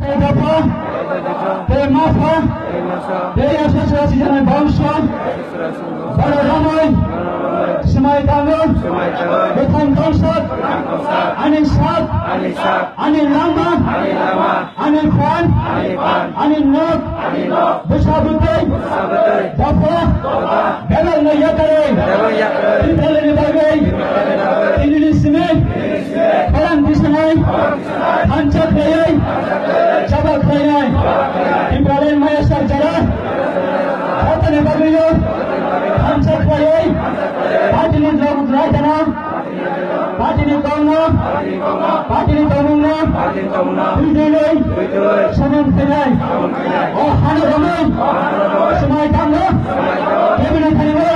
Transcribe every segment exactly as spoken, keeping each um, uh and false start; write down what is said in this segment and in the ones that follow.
Tei dopha, tei mapha, tei aswk sira sijana bangso, bara ramai, swmai tango, bwthang tongsak, ani sak, ani lama, ani phan, ani nok, bwsa bwtwi, dopha, belai no yakarwi, Tipralani bagwi, tinini simi, khorang bisinai, thansa khlaiwi, chaba khlainai, Tipralani maya sak jara, jotoni bagwino, thansa khlaiwi, party ni log raidana, party ni kongno, party ni tongmungno, twi twi, samung khlainai, o hano romwi, swmai tangno, kebini thanimo,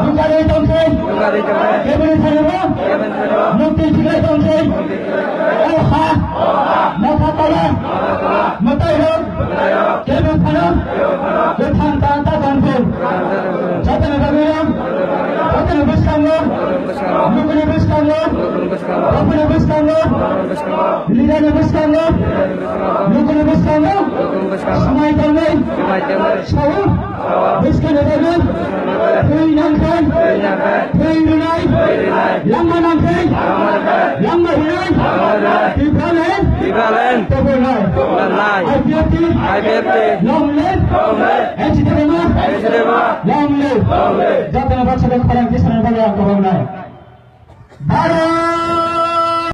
Dugarwi tongse. Dugarwi tongse. Kebini thanimo. Kebini thanimo. Mukti jigai tongse. Kebini thanimo. O ha. O ha. Motha tola. Motha tola. Mwtai rok. Mwtai rok. Kebini thano. Kebini thano. Bwthang ta ta tongse. Bwthang ta tongse. Jotoni bagwi rok. Jotoni bwskango. Jotoni bwskango. Lukuni bwskango. Lukuni bwskango. Bapuni bwskango. Bapuni bwskango. Lidani bwskango. Lidani bwskango. Lukuni bwskango. Lukuni bwskango. Swmai tongwi. Swmai tongwi. Sao. Bwskangni bagwi thwi nangkhe, thwi rwnai, langma nangkhe, langma rwnai, Tipraland, Tipraland, tobonai, I P F T, I P F T, long live, long live, H D M, H D M, long live, long live. Jotoni baksa khe khorang tisani bagwi ang tobonai. Bharat